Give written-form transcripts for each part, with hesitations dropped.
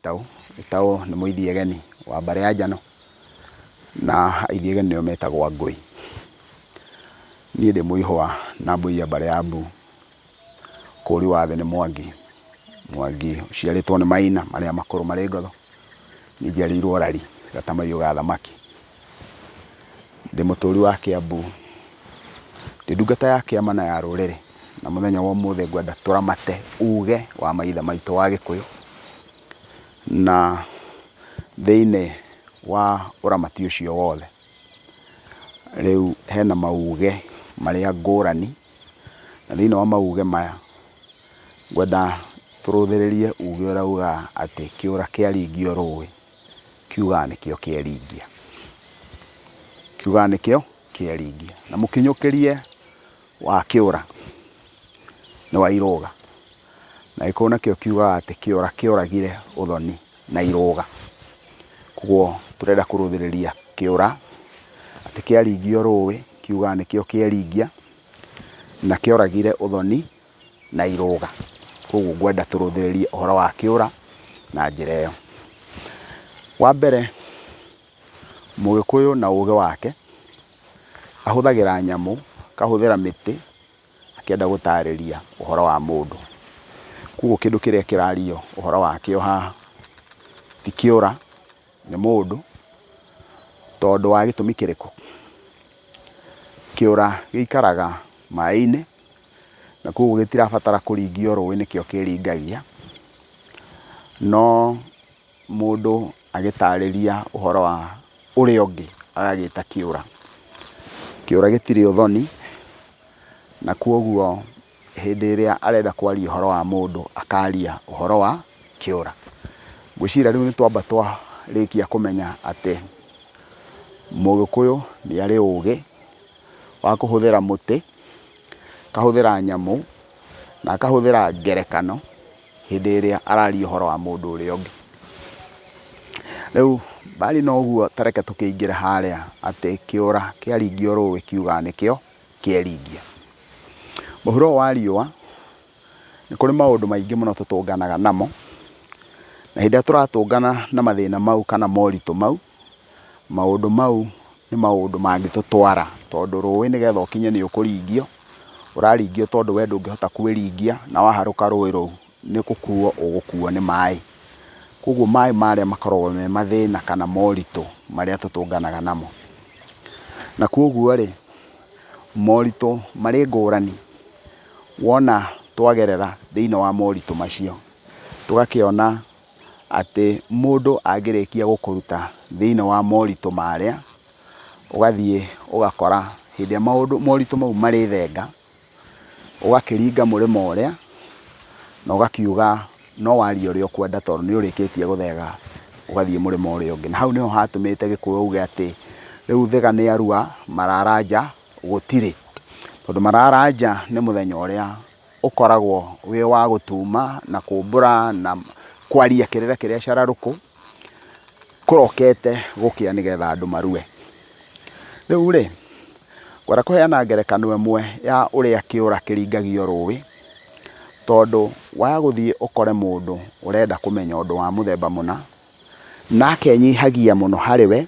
Gĩtaũ. Gĩtaũ nĩ mũithiegeni wa mbarĩ ya Njano, na aithiegeni nĩo metagwo Angũi. Niĩ ndĩ mũihwa na mbũi ya mbarĩ ya Mbu. Kũri wa thĩ nĩ Mwangi. Mwangi ũciarĩtwo nĩ Maina marĩa makũrũ marĩ ngotho. Niĩ njiarĩirwo Rari, Gatamaiyu ga thamaki. Ndĩ mũtũri wa Kĩambu. Ndĩ ndungata ya kĩama na ya rũrĩrĩ. Na mũthenya wa ũmũthĩ ngwenda tũramate uge wa maithe maitũ wa Gĩkũyũ. Na thĩinĩ wa ũramati ũcio wothe, rĩu hena mauge marĩa ngũrani, na thĩinĩ wa mauge maya, ngwenda tũrũthĩrĩrie uge ũrĩa ugaga atĩ kĩũra kĩaringio rũĩ, kiugaga nĩkĩo kĩeringia. Kiugaga nĩkĩo kĩeringia. Na mũkinyũkĩrie wa kĩũra nĩ wa irũga. Na Gĩkũyũ nakĩo kiugaga atĩ kĩũra kĩoragire ũthoni na irũga. Koguo tũrenda kũrũthĩrĩria kĩũra, atĩ kĩaringio rũĩ, kiugaga nĩkĩo kĩeringia, na kĩoragire ũthoni na irũga. Koguo ngwenda tũrũthĩrĩrie ũhoro wa kĩũra na njĩra ĩyo. Wa mbere, Mũgĩkũyũ na ũgĩ wake, ahũthagĩra nyamũ, akahũthĩra mĩtĩ, akĩenda gũtarĩria ũhoro wa mũndũ. Koguo kĩndũ kĩrĩa kĩrario ũhoro wakĩo haha ti kĩũra, nĩ mũndũ, tondũ wa gĩtũmi kĩrĩkũ? Kĩũra gĩikaraga maĩ-inĩ, na koguo gĩtirabatara kũringio rũĩ nĩkĩo kĩringagia, no mũndũ agĩtarĩria ũhoro wa ũrĩa ũngĩ agagĩta kĩũra. Kĩũra gĩtirĩ ũthoni, na kwoguo hĩndĩ ĩrĩa arenda kwaria ũhoro wa mũndũ akaria ũhoro wa kĩũra. Ngwĩciria rĩu nĩ twamba twarĩkia kũmenya atĩ Mũgĩkũyũ nĩ arĩ ũgĩ wa kũhũthĩra mũtĩ, akahũthĩra nyamũ, na akahũthĩra ngerekano hĩndĩ ĩrĩa araria ũhoro wa mũndũ ũrĩa ũngĩ. Rĩu mbali na ũguo ta reke tũkĩingĩre harĩa atĩ kĩũra kĩaringio rũĩ kiugaga nĩkĩo kĩeringia. Mũhuro wa riũa, nĩ kũrĩ maũndũ maingĩ mũno tũtũnganaga namo, na hĩndĩ ĩrĩa tũratũngana na mathĩna mau kana moritũ mau, maũndũ mau nĩ maũndũ mangĩtũtwara, tondũ rũĩ nĩgetha ũkinye nĩ ũkũringio, ũraringio tondũ we ndũngĩhota kwĩringia, na waharũka rũĩ rũu nĩ gũkuo ũgũkuo nĩ maĩ. Koguo maĩ marĩa makoragwo me mathĩna kana moritũ marĩa tũtũnganaga namo. Na koguo rĩ, moritũ marĩ ngũrani, wona twagerera thĩinĩ wa moritũ macio, tũgakĩona atĩ mũndũ angĩrĩkia gũkũruta thĩinĩ wa moritũ marĩa, ũgathiĩ ũgakora hĩndĩ ĩrĩa maũndũ moritũ mau marĩthenga, ũgakĩringa mũrĩmo ũrĩa, na ũgakiuga no warie ũrĩa ũkwenda tondũ nĩ ũrĩkĩtie gũthega ũgathiĩ mũrĩmo ũrĩa ũngĩ. Na hau nĩho hatũmĩte Gĩkũyũ auge atĩ, rĩu Thĩga nĩ arua, mararanja gũtirĩ. Tondũ mararanja nĩ mũthenya ũrĩa ũkoragwo wĩ wa gũtuma na kũmbũra na kwaria kĩrĩra kĩrĩa cararũkũ, kũrokete gũkĩa nĩgetha andũ marue. Rĩu rĩ, ngwenda kũheana ngerekano ĩmwe ya ũrĩa kĩũra kĩringagio rũĩ, tondũ waya gũthiĩ ũkore mũndũ ũrenda kũmenya ũndũ wa mũthemba mũna, na akenyihagia mũno harĩ we,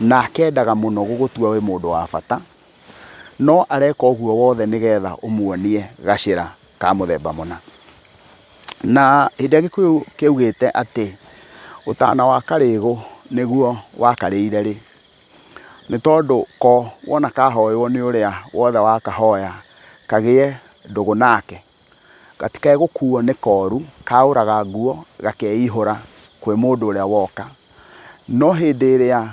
na akendaga mũno gũgũtua wĩ mũndũ wa bata, no areka ũguo wothe nĩgetha ũmuonie gacĩra ka mũthemba mũna. Na hĩndĩ ĩrĩa Gĩkũyũ kĩaugĩte atĩ ũtana wa karĩgũ nĩguo wakarĩire rĩ, nĩ tondũ ko wona kahoywo nĩ ũrĩa wothe wakahoya kagĩe ndũgũ nake, gatikae gũkuo nĩ koru, kaũraga nguo gakeihũra kwĩ mũndũ ũrĩa woka. No hĩndĩ ĩrĩa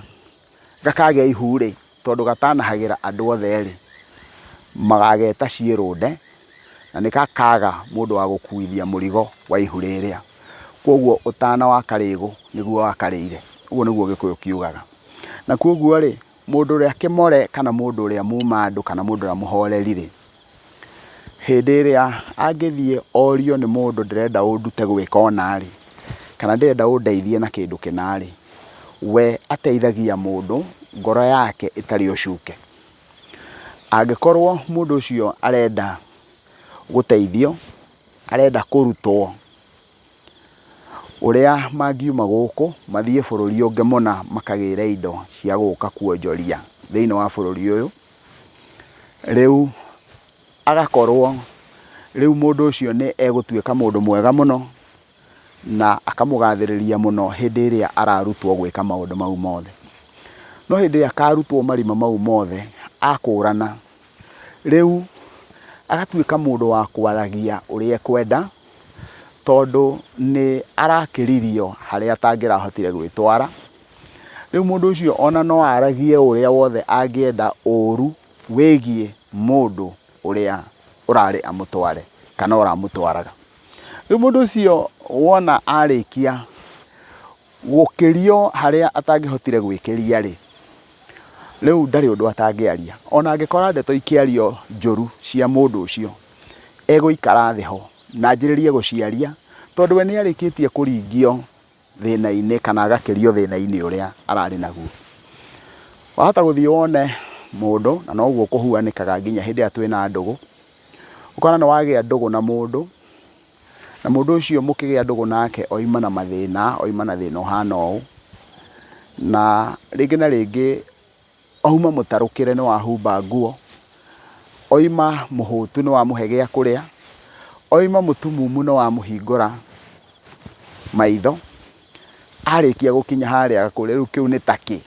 gakagĩa ihu rĩ, tondũ gatanahagĩra andũ othe-rĩ, magageta ciĩrũnde, na nĩ gakaga mũndũ wa gũkuithia mũrigo wa ihu rĩrĩa. Kwoguo ũtana wa karĩgũ nĩguo wakarĩire. Ũguo nĩguo Gĩkũyũ kiugaga. Na kwoguo-rĩ, mũndũ ũrĩa kĩmore kana mũndũ ũrĩa muma andũ kana mũndũ ũrĩa mũhoreri-rĩ, hĩndĩ ĩrĩa angĩthiĩ orio nĩ mũndũ ndĩrenda ũndute gwĩka ũna-rĩ, kana ndĩrenda ũndeithie na kĩndũ kĩna-rĩ, we ateithagia mũndũ ngoro yake ĩtarĩ ũcuke. Angĩkorwo mũndũ ũcio arenda gũteithio, arenda kũrutwo, Ũrĩa mangiuma gũkũ mathiĩ bũrũri ũngĩ mũna makagĩre indo cia gũka kuonjoria thĩinĩ wa bũrũri ũyũ. Rĩu agakorwo rĩu mũndũ ũcio nĩ egũtuĩka mũndũ mwega mũno na akamũgathĩrĩria mũno hĩndĩ ĩrĩa ararutwo gwĩka maũndũ mau mothe. No hĩndĩ ĩrĩa akarutwo marima mau mothe akũrana, rĩu agatuĩka mũndũ wa kwaragia ũrĩa ekwenda, tondũ nĩ arakĩririo harĩa atangĩrahotire gwĩtwara. Rĩu mũndũ ũcio ona no aragie ũrĩa wothe angĩenda ũru wĩgiĩ mũndũ ũrĩa ũrarĩ amũtware kana ũramũtwaraga. Rĩu mũndũ ũcio wona arĩkia gũkĩrio harĩa atangĩhotire gwĩkĩria rĩ, rĩu ndarĩ ũndũ atangĩaria. Ona angĩkora ndeto ikĩario njũru cia mũndũ ũcio, egũikara thĩ ho na anjĩrĩrie gũciaria, tondũ we nĩ arĩkĩtie kũringio thĩna-inĩ kana agakĩrio thĩna-inĩ ũrĩa ararĩ naguo. Wahota gũthiĩ wone mũndũ, na noguo kũhuanĩkaga nginya hĩndĩ ĩrĩa twĩna ndũgũ, ũkona nĩ wagĩa ndũgũ na mũndũ, Na mũndũ ũcio mũkĩgĩa ndũgũ nake oima na mathĩna, oima na thĩna ũhana ũũ, na rĩngĩ na rĩngĩ auma mũtarũkĩre nĩ wahumba nguo, oima mũhũtu nĩ wamũhe gĩa kũrĩa, oima mũtumumu nĩ wamũhingũra maitho, arĩkia gũkinya harĩa agakũria rĩu kĩu nĩ ta kĩ?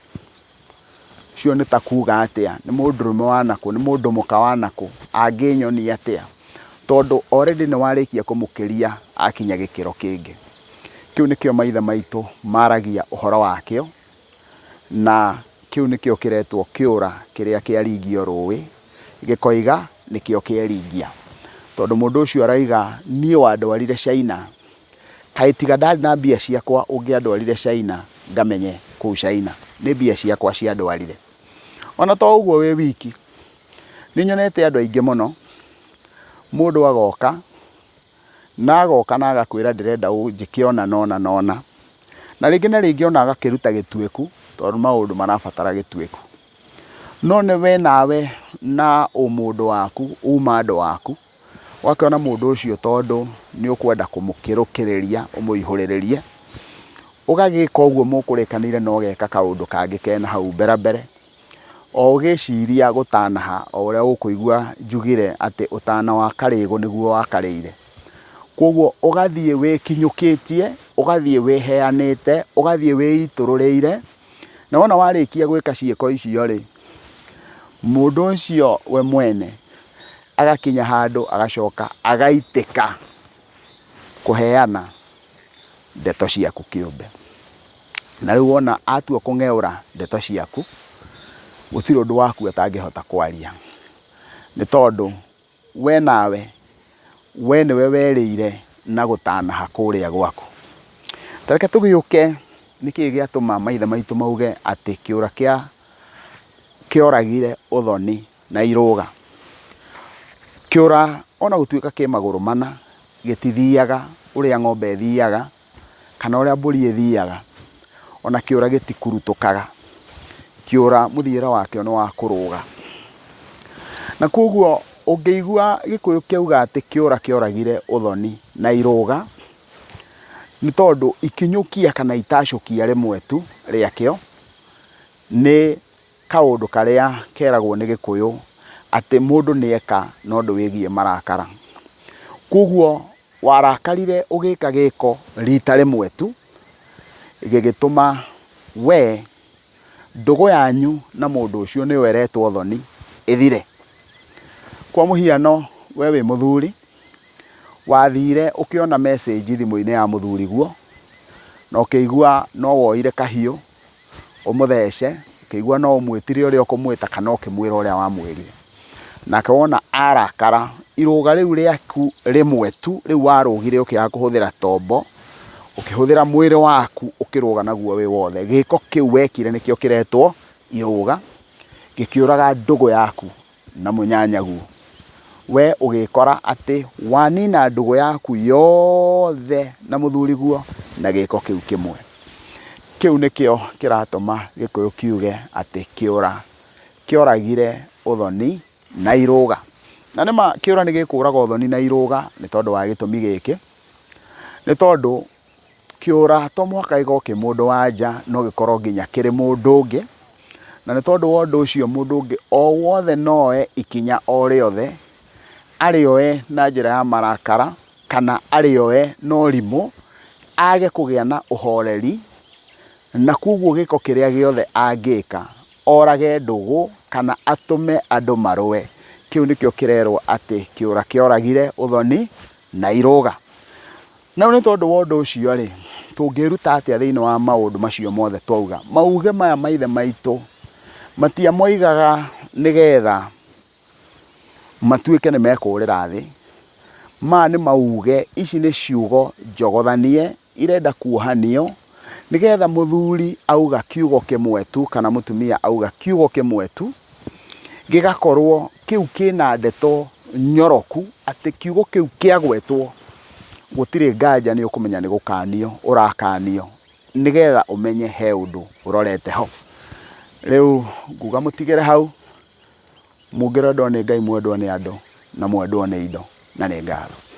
Ũcio nĩ ta kuga atĩa? Nĩ mũndũrũme wa nakũ? Nĩ mũndũ mũka wa nakũ? Angĩnyonia atĩa? Tondũ already nĩ warĩkia kũmũkĩria akinya gĩkĩro kĩngĩ. Kĩu nĩkĩo maithe maitũ maragia ũhoro wakĩo, na kĩu nĩkĩo kĩretwo kĩũra kĩrĩa kĩaringio rũĩ, gĩkoiga nĩkĩo kĩeringia. Tondũ mũndũ ũcio araiga niĩ wandwarire China, Kaĩ tiga ndarĩ na mbia ciakwa ũngĩandwarire China ngamenye kũu China nĩ mbia ciakwa ciandwarire. Ona to ũguo wĩ wiki, nĩ nyonete andũ aingĩ mũno, mũndũ agoka, na agoka na agakwĩra ndĩrenda ũnjĩke ũna na ũna na ũna, na rĩngĩ na rĩngĩ ona agakĩruta gĩtuĩku tondũ maũndũ marabatara gĩtuĩku. No nĩ we nawe na ũmũndũ waku, uma andũ waku, Ũgakĩona mũndũ ũcio tondũ nĩ ũkwenda kũmũkĩrũkĩrĩria ũmũihũrĩrĩrie, ũgagĩka ũguo mũkũrĩkanĩire na ũgeka kaũndũ kangĩ kena hau mbere mbere, o ũgĩciria gũtanaha o ũrĩa ũkũigua njugire atĩ ũtana wa karĩgũ nĩguo wakarĩire. Koguo ũgathiĩ wĩkinyũkĩtie, ũgathiĩ wĩheanĩte, ũgathiĩ wĩitũrũrĩire, na wona warĩkia gwĩka ciĩko icio rĩ, mũndũ ũcio we mwene agakinya handũ agacoka agaitĩka kũheana ndeto ciaku kĩũmbe. Na rĩu wona atua kũng'eũra ndeto ciaku, gũtirĩ ũndũ waku atangĩhota kwaria. Nĩ tondũ we nawe, we nĩwe werĩire na gũtanaha kũrĩa gwaku. Ta reke tũgĩũke nĩkĩ gĩatũma maithe maitũ mauge atĩ kĩũra kĩa kĩoragire ũthoni na irũga. Kĩũra ona gũtuĩka kĩ magũrũ mana, gĩtithiaga ũrĩa ng'ombe ĩthiaga, kana ũrĩa mbũri ĩthiaga, ona kĩũra gĩtikurutũkaga. Kĩũra mũthiĩre wakĩo nĩ wa kũrũga. Na koguo ũngĩigua Gĩkũyũ kĩauga atĩ kĩũra kĩoragire ũthoni na irũga, nĩ tondũ ikinyũkia kana itacũkia rĩmwe tu rĩakĩo, nĩ kaũndũ karĩa keragwo nĩ Gĩkũyũ atĩ mũndũ nĩ eka na ũndũ wĩgiĩ marakara. Koguo warakarire ũgĩka gĩko rita rĩmwe tu, gĩgĩtũma we ndũgũ yanyu na mũndũ ũcio nĩyo ĩretwo thoni ĩthire. Kwa mũhiano we wĩ mũthuri, wathire ũkĩona message thimũ-inĩ ya mũthuriguo, na ũkĩigua no woire kahiũ ũmũthece, ũkĩigua no ũmwĩtire ũrĩa ũkũmwĩta kana ũkĩmwĩra ũrĩa wamwĩrire. Nake wona arakara, irũga rĩu rĩaku rĩmwe tu, rĩu warũgire ũkĩaga kũhũthĩra tombo, ũkĩhũthĩra mwĩrĩ waku ũkĩrũga naguo wĩ wothe, gĩko kĩu wekire nĩkĩo kĩretwo irũga, gĩkĩũraga ndũgũ yaku na mũnyanyaguo. We ũgĩkora atĩ wanina ndũgũ yaku yothe na mũthuriguo na gĩko kĩu kĩmwe. Kĩu nĩkĩo kĩratũma Gĩkũyũ kiuge atĩ kĩũra kĩoragire ũthoni na irũga. Na nĩma kĩũra nĩ gĩkũraga ũthoni na irũga nĩ tondũ wa gĩtũmi gĩkĩ, nĩ tondũ Kĩũra to mũhaka gĩkorwo kĩ mũndũ wa nja, no gĩkorwo nginya kĩrĩ mũndũ ũngĩ. Na nĩ tondũ wa ũndũ ũcio mũndũ ũngĩ o wothe no oe ikinya o rĩothe, arĩoe na njĩra ya marakara, kana arĩoe na ũrimũ, age kũgĩa na ũhoreri, na koguo gĩko kĩrĩa gĩothe angĩka, orage ndũgũ kana atũme andũ marũe. Kĩu nĩkĩo kĩrerwo atĩ kĩũra kĩoragire ũthoni na irũga. Na rĩu nĩ tondũ wa ũndũ ũcio-rĩ, tũngĩĩruta atĩa thĩinĩ wa maũndũ macio mothe twauga? Mauge maya maithe maitũ matiamoigaga nĩgetha matuĩke nĩ mekũrĩra thĩ. Maya nĩ mauge, ici nĩ ciugo njogothanie irenda kuohanio nĩgetha mũthuri auga kiugo kĩmwe tu kana mũtumia auga kiugo kĩmwe tu, gĩgakorwo kĩu kĩna ndeto nyoroku atĩ kiugo kĩu kĩagwetwo gũtirĩ nganja nĩ ũkũmenya nĩ gũkanio ũrakanio nĩgetha ũmenye he ũndũ ũrorete ho. Rĩu nguga mũtigĩre hau, mũngĩrendwo nĩ Ngai mwendwo nĩ andũ na mwendwo nĩ indo na nĩ ngatho.